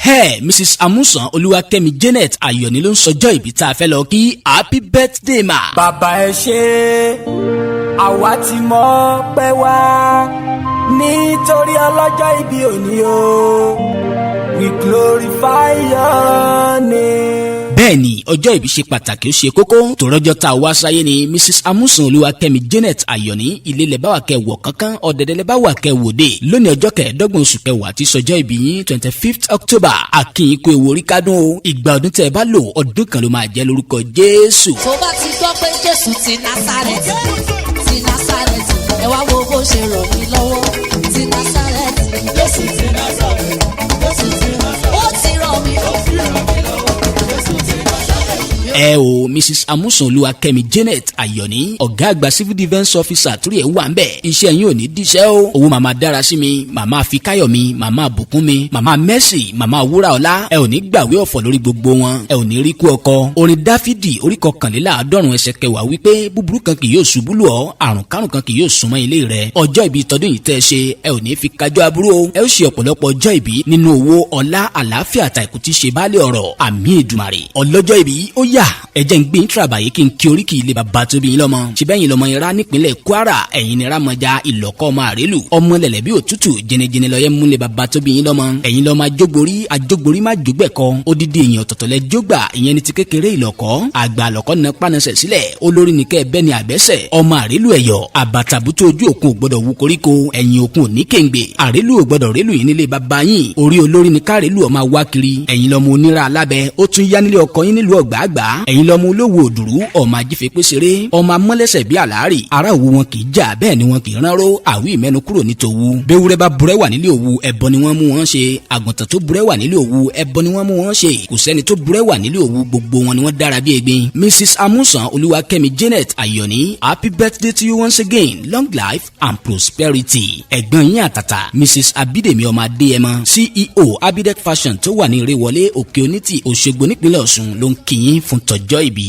Ẹ̀hẹ́, Mrs Amusan Olúwakẹ́mi Janet Ayọ̀ni ló ń sọjọ́ ìbí tá a fẹ́ lọ kí. Happy birthday, ma. Bàbá, ẹ ṣé, àwa ti mọ̀ pẹ́ wá nítorí ọlọ́jọ́ ìbí òní o. We glorify your name. Bẹ́ẹ̀ ni, ọjọ́ ìbí ṣe pàtàkì, ó ṣe kókó. Tòrọ́jọ́ tá a wá sáyé ni Mrs Amusan Olúwakẹ́mi Janet Ayọ̀ní. Ilé lẹ bá wà kẹ́ wọ̀ kankan, ọ̀dẹ̀dẹ̀ lẹ bá wà kẹ́ wòde. Lónìí, ọjọ́ 25 oṣù kẹwàá tí sọjọ́ ìbí yín, 25th October, àkìyìn kó ewu orí kádùn o. Ìgbà ọdún tẹ́ ẹ bá lò, ọdún kan ló máa jẹ́ lórúkọ Jésù. Tó bá ti gbọ́ pé Jésù ti Násàrẹ́tì, ti Násàrẹ́tì, ẹ wá wo bó ṣe ràn mí lọ́wọ́. Ti Násàrẹ́tì, Jésù ti Násàrẹ́tì, Jésù ti Násàrẹ́tì, ó ti ràn mí lọ́wọ́. Ẹ o, Mrs Amusan Olúwakẹ́mi Janet Ayọ̀ní, ọ̀gá àgbà civil defence officer, torí ẹ̀ wà ń bẹ̀. Iṣẹ́ yín ò ní díṣẹ́ o. Owó màmá dára sí mi, màmá Fikáyọ̀ mi, màmá Bùkún mi, màmá Mercy, màmá Wúrà Ọlá. Ẹ ò ní gbàwé ọ̀fọ̀ lórí gbogbo wọn. Ẹ ò ní rí kú ọkọ. Orin Dáfídì orí 91 ẹsẹ̀ 10 wípé búburú kan kì yóò ṣubú lù ọ́, àrùn kárùn kan kì yóò súnmọ́ ilé rẹ. Ọjọ́ ìbí tọdún yìí tẹ́ ẹ ṣe, ẹ ò ní fi kájọ́ aburú o. Ẹ ó ṣe ọ̀pọ̀lọpọ̀ ọjọ́ ìbí nínú owó, ọlá, àlàáfíà, àtàìkú tí ṣe baálé ọ̀rọ̀. Àmín Èdùmàrè. Ọlọ́jọ́ ìbí, ó yá, ẹ jẹ́ ń gbé ìtura kí n kí oríkì ilé bàbá tó bí yín lọ́mọ. Ṣùgbọ́n lọ́mọ ìra nípínlẹ̀ Kwara, ẹ̀yin ni Rámọjà ìlọ́kọ́, ọmọ àrélù, ọmọ lẹ̀lẹ̀ bí òtútù jẹnẹjẹnẹ lọ́yẹ́ múlẹ̀. Bàbá tó bí yín lọ́mọ, ẹ̀yin lọ́mọ ajógborí, ajógborí má jógbẹ̀kọ. Odidi èèyàn ọ̀tọ̀tọ̀ lẹ jógbà, ìyẹn ni ti kékeré ìlọ́kọ́. Àgbà àlọ́kọ́ na pánasẹ̀ sílẹ̀, olórí nìkẹ́ bẹ́ẹ̀ ni àbẹ́sẹ̀. Ọmọ àrélù ẹ̀yọ̀ àbàtàbútú, ojú òkun ò gbọ́dọ̀ wú koríko, ẹ̀yìn òkun ò ní kéǹgbè. Àrélù ò gbọ́dọ̀ rélù yín nílé bàbá yín. Orí olórí ni kárélù ọmọ wá kiri. Ẹ̀yin lọ́mọ onírà alábẹ́, ó tún yá nílé ọkọ yín nílùú ọ̀gbàgbà. Ẹ̀yin lọ́mọ olówó òdùrú, ọmọ ajífẹ́ pèsèré, ọmọ amọ́lẹ́sẹ̀ bí àlárì. Ará òwú wọn kì í jà, bẹ́ẹ̀ ni wọn kì í ránró. Àwí ìmẹ́nu kúrò ní tòwú. Béwúrẹ́ bá burẹ́ wà nílé òwú, ẹbọ ni wọ́n mú wọn ṣe. Àgùntàn tó burẹ́ wà nílé òwú, ẹbọ ni wọ́n mú wọn ṣe. Kò sẹ́ni tó burẹ́ wà nílé òwú, gbogbo wọn ni wọ́n dára bí egbin. Mrs Amusan Olúwakẹ́mi Janet Ayọ̀ní, happy birthday to you once again, long life and prosperity. Ẹ̀gbọ́n yín àtàtà, Mrs Abídèmí ọmọ Adéyẹmọ, CEO Abidec Fashion tó wà ní Ìrèwọlé, Òkè Onítì, Òṣogbo, nípínlẹ̀ Ọ̀ṣun, ló ń kí yín fún tọjọ́ ìbí.